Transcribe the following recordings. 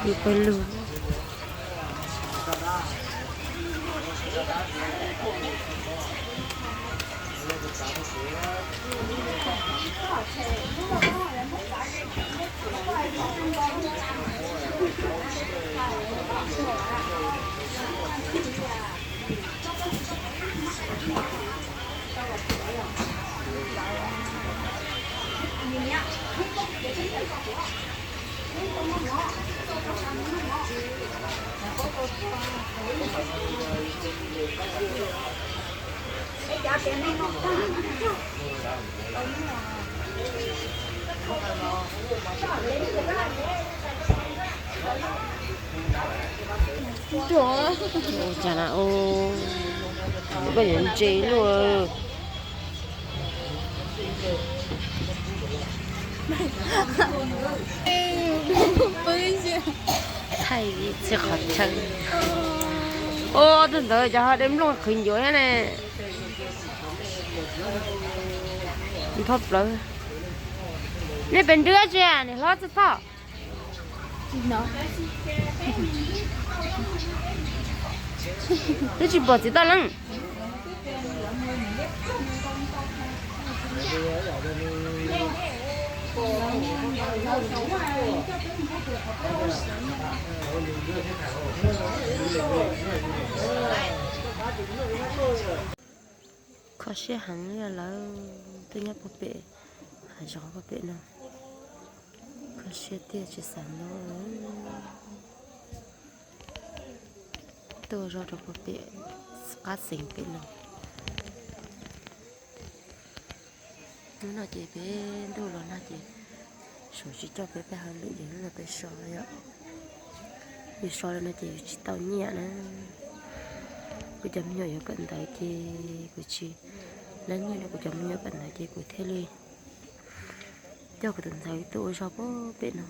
Pawg lug. Ua cas na, koj yuav ntse luaj. Thaij txhij qhov chaw. Ua tus ntawd cov ho de nplooj qhwv ncuav thiab ne. Nthoj plawv. Nej pes nrwb tsi, niam hlob txhij toj. Twb tsis pom txiv toj leej. Kho siab heev li lawm, twb nyob puag pem hav zoov puag pem no. Kho siab tiag tsis xav nyob. Tuaj zog rau puag pem qab xeev pem no. Hnub no ces peb ntuj los nag ces suav tsis coj peb peb hauj lwm ces hnub no peb so yom. Yus so li no ces yus tsis tau nyiaj na. Kuv cov me nyuam yuav kawm ntawv ces kuv tsis laib nyiaj rau kuv cov me nyuam kawm ntawv ces kuv thiaj li coj kuv tus ntxhais tuaj ua zog puag pem no,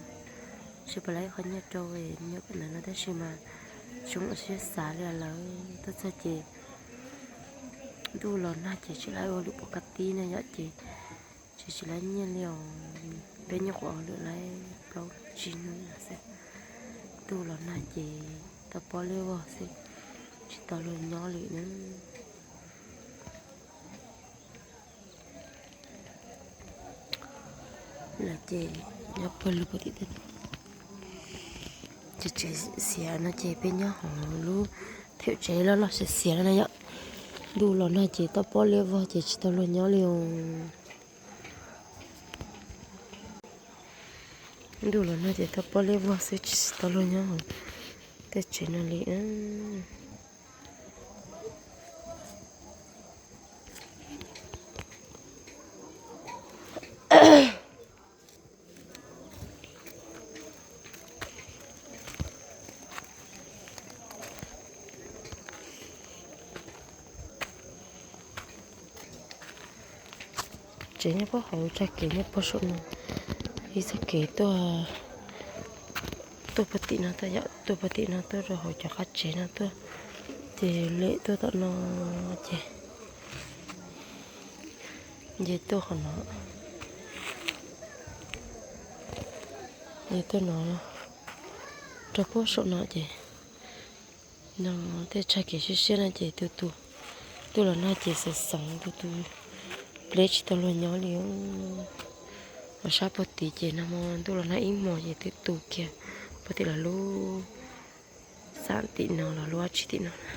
seb puas laib qhov nyiaj rau me nyuam kawm ntawv no tab sis mas tsis muaj siab xav li lawm. Tuaj txog ces ntuj los nag ces tsis laib ua lwm pov kaj tib na yom ces tsis tsis laib nyiaj li os. Peb nyuam qhuav ua lwm laib plaub tsib hnub no xwb. Ntuj los nag ces tau pob liab vog xwb, tsis tau luag nyob li na. Lawm ces nyob puag lug puag tim tej tsev xiav no ces peb nyob hauv lub them tsev loj loj xiav xiav no na yom. Ntuj los nag ces tau pob liab vog ces tsis tau luag nyob li os. Ntuj los nag ces tau pob liab vog xwb tsis tau luag nyob hauv tej tsev no li. Tsev nyob puag hauv, txoj kev nyob puag saum no, ib txoj kev tuaj, tuaj puag tim no tuaj yom, tuaj puag tim no tuaj rau hauv cov qab tsev no tuaj, ces lem tuaj tom no, ces nce tuaj qhov no, nce tuaj no rau puag saum no ces no tej txoj kev siab siab no ces tus tus, ntuj los nag ces xeev xeev tus tus pleb tsis tau luag nyob li. Ho sab puag tid ces nag hmo ntuj los nag ib hmos ces twb tu kiag puag tim los lub xab tim no los lub dab tsi tim no na.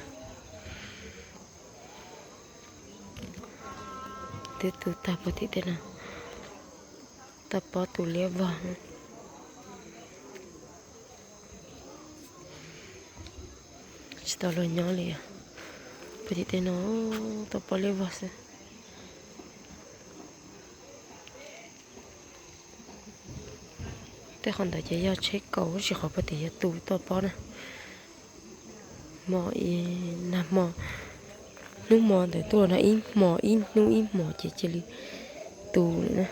Twb tu tag puag tim tej no, toj pob tu liab vog. Tsis tau luag nyob li, puag tim tej no toj pob liab vog xwb. Tej qhov ntawd ces yog tsheb kaus, tsis qhov puag tim yog tu toj pob na. Hmo, nag hmo, hnub hmo ntawd tuaj los nag ib hmos, ib hnub ib hmos ces cia li tu lawm na.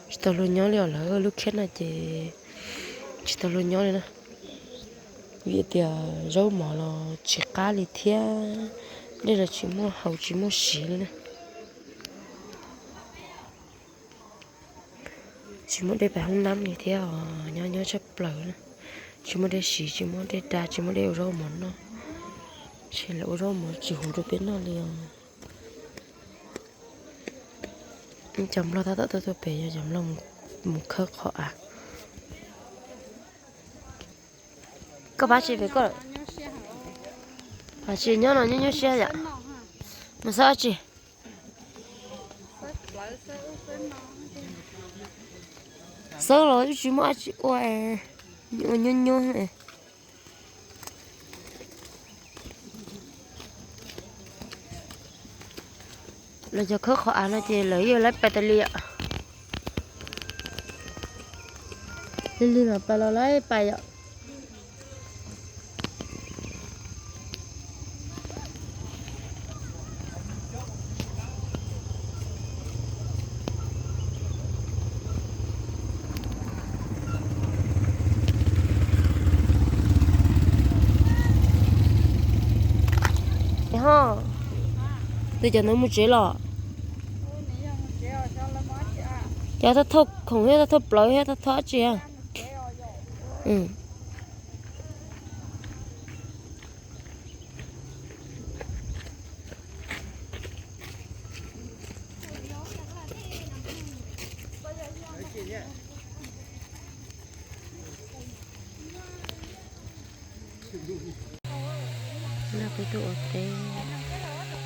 Tsis tau luag nyob li os, lawv lub khiab no ces tsis tau luag nyob li na. Vim tias zaub mov los tsis qab li thiab, dej los tsis muaj haus tsis muaj siv li na. Tsis muaj dej pab hoob nab li thiab os, nyob nyob tshaj plaws na. Tsis muaj dej siv, tsis muaj dej da, tsis muaj dej ua zaub mov noj. Ces lawv ua zaub mov tsis huv rau peb noj li os. Cov nplog tab tom tuaj tuaj pem, yog cov nplog mus khawb qhov av. Koj pab tsis pem koj, pab tsis nyob no nyuaj nyuaj siab yom. Mus xawb dab tsi? Xawb los twb tsis muaj dab tsi ua, ua nyuaj nyuaj. Lawv cov khawb qhov av no ces lawv yeej laib pais tas li yom. Lig lig mas pais los laib pais yom. Ho, twb cov ntawd mus tsev los? Cov thauj khoom thiab thauj plaws thiab thauj dab tsi? No peb tuaj ua teb,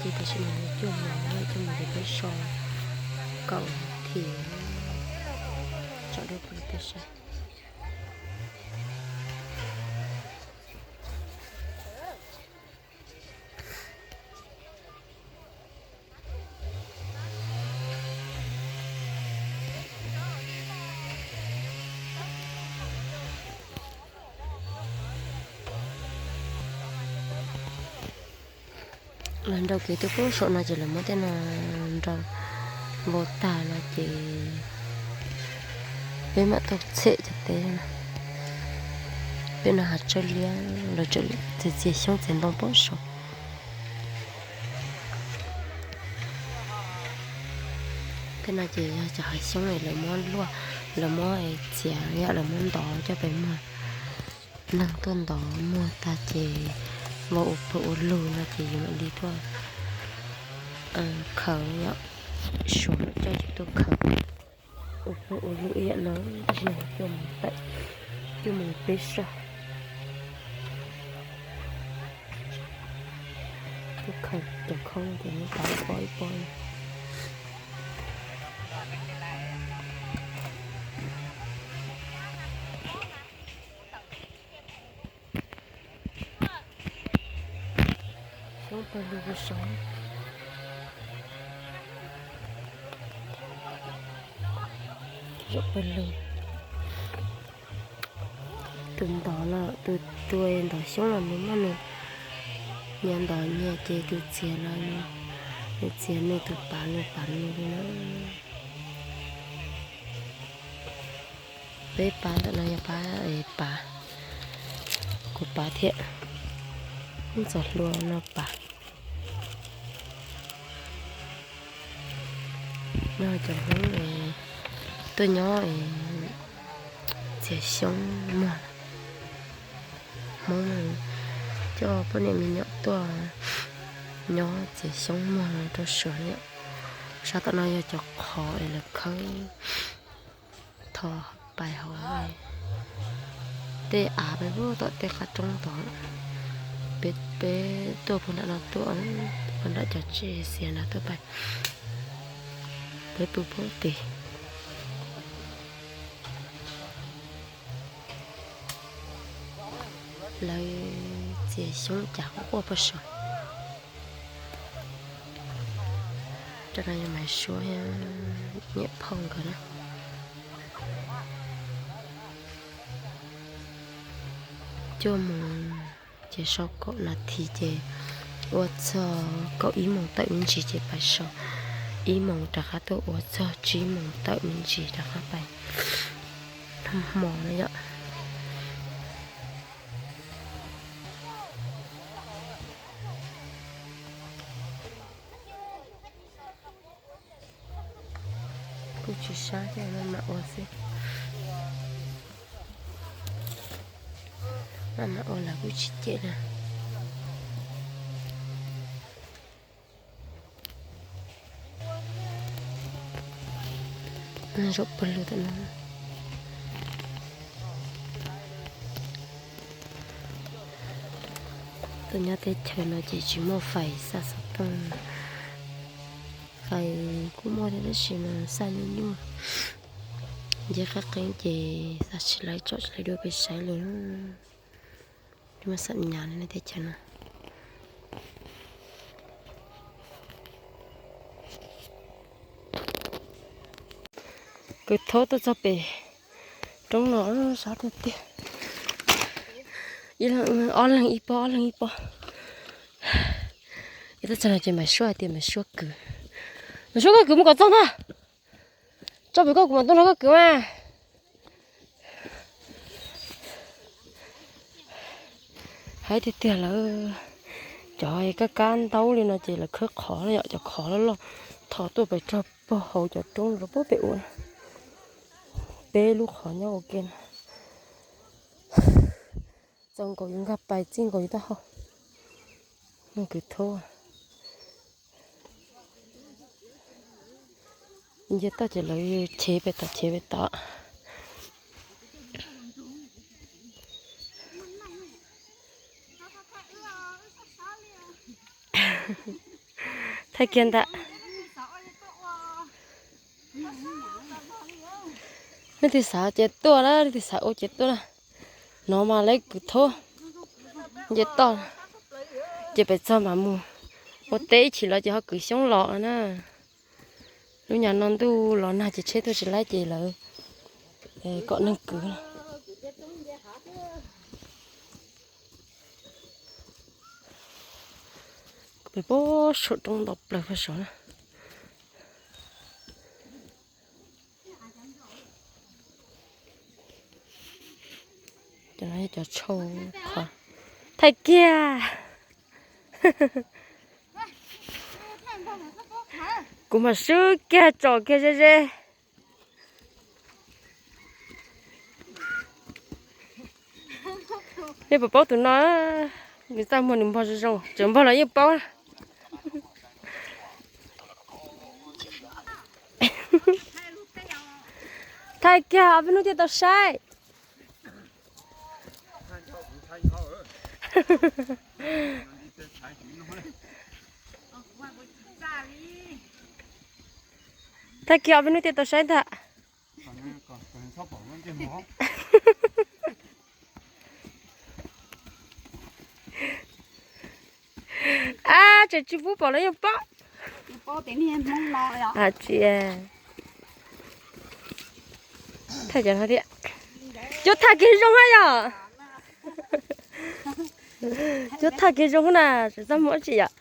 ces tam sim no cuaj moos, cuaj moos ces peb so kaum thim, tsom dua peb saib. Lawv nrau kev tuaj pem saum no ces lawv muab tej no nrau npau tag no ces peb mam tuaj txhem cov teb no. Peb no hav tsawb liab, lawv txiav xyoob txiav ntoo pem saud. Tej no ces yog cov hav xyoob lawv muab luaj, lawv muab txiav yom, lawv muab ntov coj pem muag. Neeg tuaj ntov muag tag ces vau ua pawg ua lug no ces yus mam li tuaj khaws yom, suav coj yus tuaj khaws. Ua pawg ua lug ib yam no, tab sis no cuaj moos tawm, cuaj moos peb soj. Tuaj khaws cov khaub ces muab pab ib pob ib pob. Xyoob pawg lug puag saud. Zaum pawg lug. Tus ntov los, tus ntov xyoob los nws muaj nws nyias ntov nyias ces tus txiav los nws txiav nws, tus pav nws pav nws li na. Peb pav ntawm no yog pav, pav, kuv pav thiab, ib txoj hlua no pav. No cov Hmoob tuaj nyob txiav xyoob muag. Hmoob coj poj niam me nyuam tuaj nyob txiav xyoob muag rau suav yom. Sab tom no yog cov qhov es lawv khawb tho pais hauv tej av pem tom tej qab roob tod. Peb, peb tuaj puag nram no tuaj, puag nram cov tsev xiav no tuaj pais, peb pw puag tid. Lawv txiav xyoob cas quaj quaj puag saud. Cov no yog Maiv Suab thiab Nyiam Phauj nkawd na. Cuaj moos ces sau kaum nas this ces ua txog kaum ib moos tawm me ntsis ces pais sau. Ib moos rov qab tuaj ua txog tsib moos tawm me ntsis rov qab pais. Hmo no yom. Kuj tsis sab thiab, mam ua xwb. Mas ua lawv kuj tsis cem na. Zaum pawg lug tam no. Tuaj nyob teb chaws no ces tsis muaj fais xa xov tooj. Fais kuj muaj thiab tab sis mas xa nyuaj nyuaj. Nce qab qeeb ces xa tsis laiv tsom tsis laiv dua peb saib li. Muaj xam nyas li teb chaws no. Kwv Thoob tuaj txog pem roob no sab tiag tiag. Ib leeg, ob leeg ib pob, ob leeg ib pob. Ib txog no ces Maiv Suab hais tias Maiv Suab kwv, Maiv Suab koj kwv mus kom txog ntag. Tso pem koj kuv mam tuaj nrog koj kwv mas. Hais tiag tiag lawv cov kab kab ntaub li no ces lawv khawb qhov no yom, cov qhov loj loj tho tuaj pem rog puag hauv cov roob rau puag pem ua na. Peb lub qhov nyob ua ke na. Txaus nkaus yus nkag pais txij nkaus yus taub hau. Neeg Kwv Thoob nce toj ces lawv chev pem tod chev pem tod. Thaij kiag ntag. Leej twg xav ces tuaj na, leej twg xav ua ces tuaj na. No mas lawv Kwv Thoob nce toj, ces pem txog mas mus ua teb ib chim los ces ho kwv xyoob los na. Lub nyam no ntuj los nag ces tsheb tuaj tsis laib ces lawv kom neeg kwv. Pem pob saum roob ntau plaws pem saud na. Cov no yog cov tshau qhov. Thaij kiag. Kuv mam swb kiag tsom kiag ze ze. Nej puas paub tus no? Nws txaj muag nws npog zoo zoo, tseem npog los yeej paub. Thaij kiag ob peb hnub thiaj tau saib. Thaij kiag ob peb hnub thiaj tau saib ntag. Ab, tseem tsis pub pom los yeej paub. Tsis, thaij cov no thiab. Cuab thaj kiag zoo ha yom. Cuab thaj kiag zoo na, tsis txaj muag tsi yom.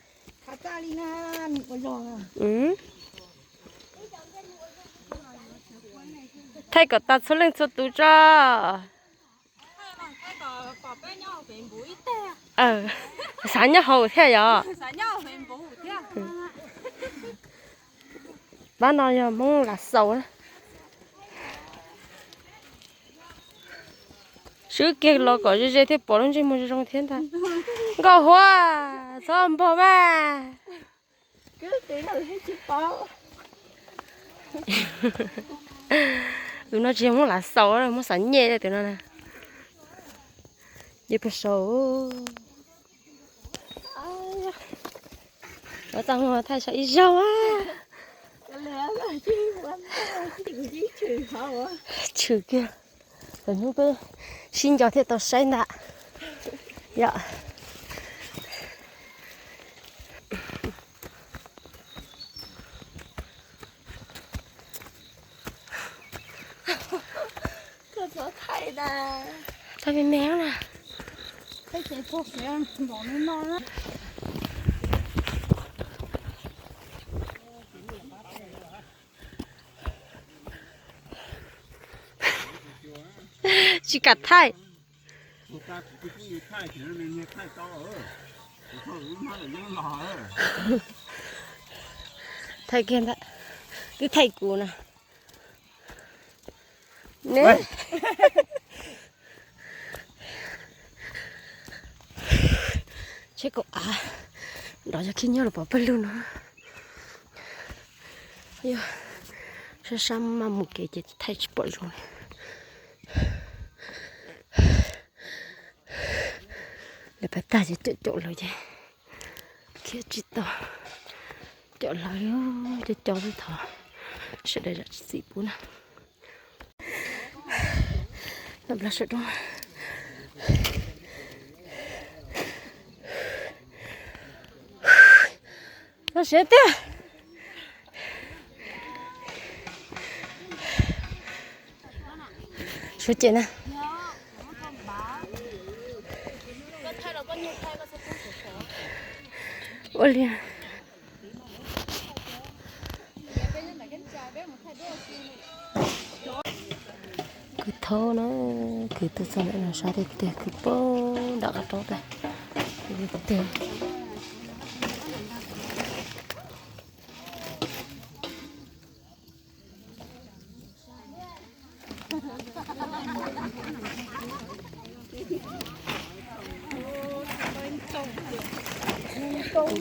Thaij kom tas txhua leej txhua tus tso. Xav nyob hauv thiab yom. Pab no yog Hmoob Lav Xaus na. Swb kiag los kom ze ze thiaj pom lub ntsej muag zoo zoo thiab ntag. Nkauj Huab, txhob npog mas. Tus no tsis yog Hmoob Lav Xaus, Hmoob Xaus Nyej tus no na. Nce puag saud. Txaj muag thaij saum ib zaug. Tshwm kiag, lwm hnub peb sib nco thiaj tau saib ntag. Yom. Thaij me me na. Tsis kam thaij. Thaij kiag ntag, twb thaij kuv na. Ne, Seb kaum av nrov yog khib nyob los pov pawg lug no. Yog sab sab maj mus kev ces thaij tsis pom zoo li. Lawv pab tag ces caum caum lawv ces khiav tsis tau. Caum lawv cov cov xwb thov sawv daws zam txim pub na. Npla sawv roob. Loj siab tiag. Suav cem na. Ua li. Kwv thaub na, kwv tuaj txog ntawm no sab tiag tiag, kwv poob nram qab roob tag tiag.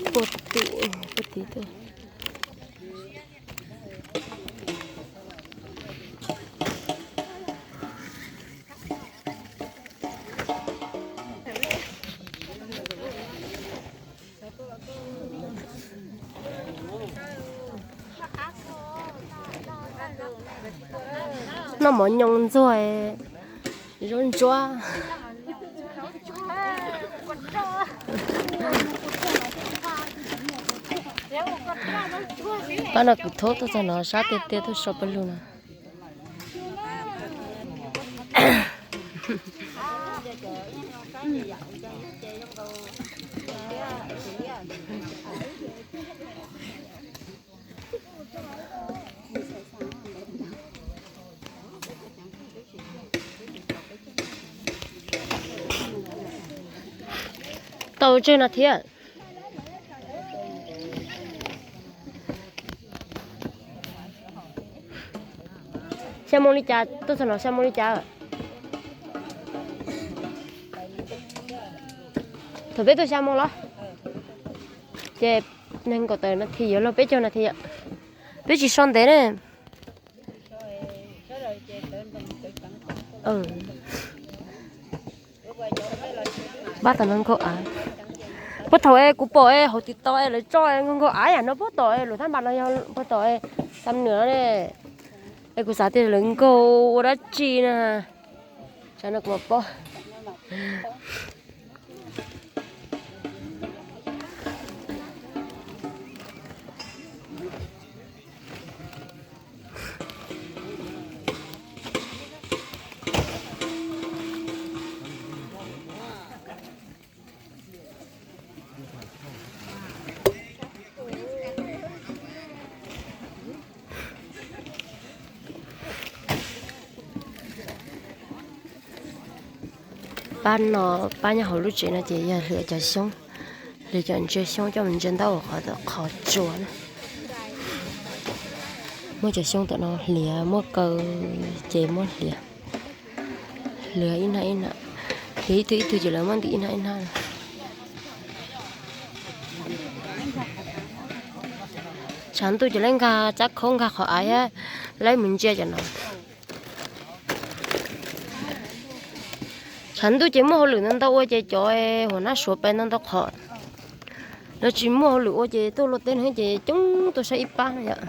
Puag tim, puag tim tuaj. Noj mov nyoos ntxuag, zaub ntsuab. Pab no kwv thaub tuaj txog no sab tiag tiag tuaj so pawg lug no. Tau tsawg no thiab? Xya moo li cas, tuaj txog no xya moo li cas? Thaum peb tuaj xya moo los? Ces nees nkaum tawm nas this yuav luag peb caug nas this yom. Peb tsis so ntev ne. Pab tom no nkauj av. Puag thaum es kuv pom es hauv TikTok es lawv tso nkauj nkauj av yam no puag tom es lus thab npas no yog puag tom es xam nwm ne. Es kuv xav tias lawv nkaug ua dab tsi na. Tsam no kuv mam paub. Pab no, pab nyob hauv lub tsev no ces yog hlias cov xyoob, hlias cov ntsia xyoob coj mus ntsia ntaub ua qhov, qhov tsua na. Muab cov xyoob tom no hlias, muab kaw ces muab hlias, hlias ib hnab ib hnab, hlias ib tug ib tug ces lawv muab ntim ib hnab ib hnab. Tshav ntuj ces lawv nkag tsab khaub nkag qhov av thiab, lawv mus ntsia cov no. Tshav ntuj ces muaj hauj lwm ntau ntau ua ces cov hua nab suav pes ntau ntau qhov. Lawv tsis muaj hauj lwm ua ces tuaj luaj teb no ces coob tuaj saib ib pab no yom.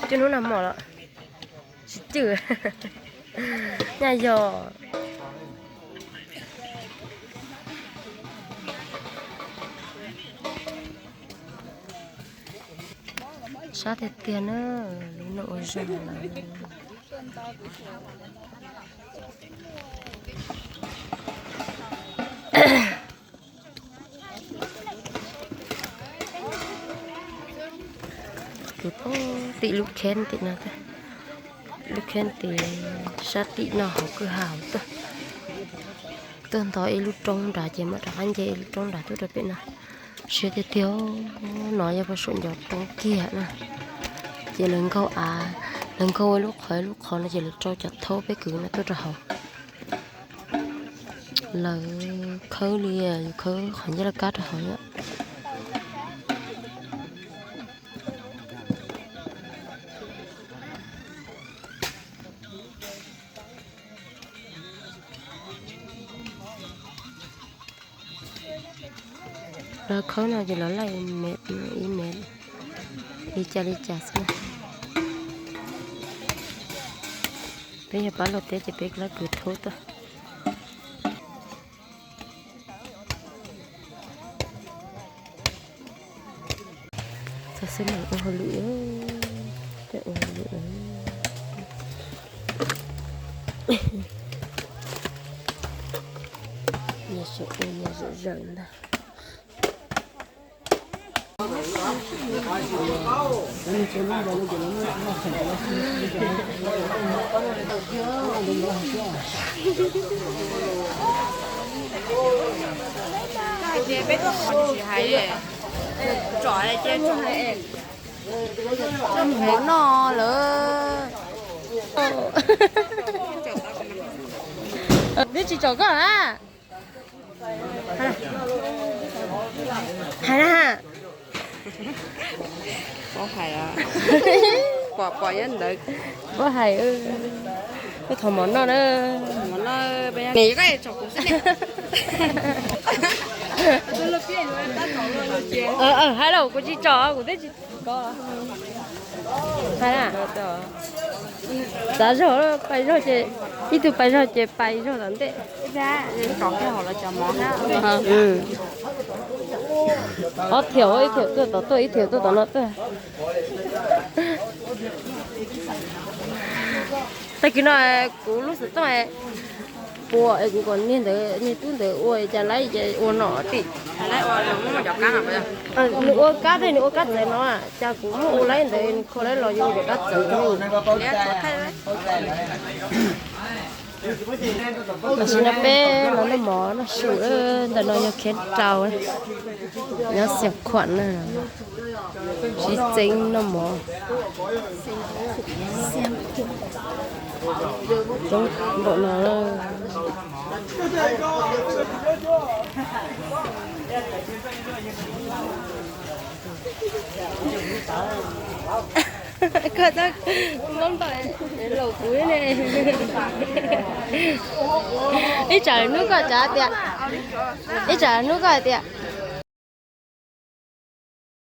Coj hnub nag hmo los tsis cwj. Nyaj yog sab tiag tiag na, lub no ua zog lawm. Tim lub kheeb tim no, lub kheeb tim sab tim no hauv kwj ha hauv tuaj. Tuaj nto ib lub roob nrad ces mam rov qab nce ib lub roob nrad tuaj rau pem no. Siab tiag tiag, no yog pab saum ncov roob kiag na. Ces lawv nkaug av, Lawv nkag ua lub qhov lub qhov no ces lawv rau cov thaub peb kwv no tuaj rau hauv. Lawv khawb li, yus khawb qhov ncauj laj kab rau hauv. Lawv khawb no ces lawv laij ib me, ib me li cas li cas xwb na. Peb yog pab luaj teb ces peb lawv kwv thaub tuaj. Txog xwb mam ua hauj lwm, ua hauj lwm. Nyias sawv ua nyias zawm zawm ntag. Peb tuaj qhov tsis hais, tsom ces tsom mov noj lawm. Twb tsis tsom koj na. Hais na. Pom, pom nyob ntawd. Pom hais, koj thov mov noj na. Hais los kuv tsis tsom, kuv twb tsis ko. Hais na. Txav zog, pais zog ces, ib tug pais zog ces pais zog tom ntej. Ob thiam, ib thiam tuaj tom tuaj, ib thiam tuaj tom no tuaj. Tag kis no kuv lub xov tooj puas es kuv kom niag ntawd, niag tub ntawd ua cas laib ces ua no tim. Nws ua kab tej, nws ua kab txawv no, cas kuv muab ua laib ntawd, nws kho laib los yuav ua kab txawv. Tam sim no peb los noj mov noj su, ntawm no yog khiav rau nyob Xiav Khuam na, sib txeeb noj mov. Coob npaum no. Koj txhob mob npau laus kuv ne. Ib tsam hnub koj txawm tias, ib tsam hnub koj hais tias,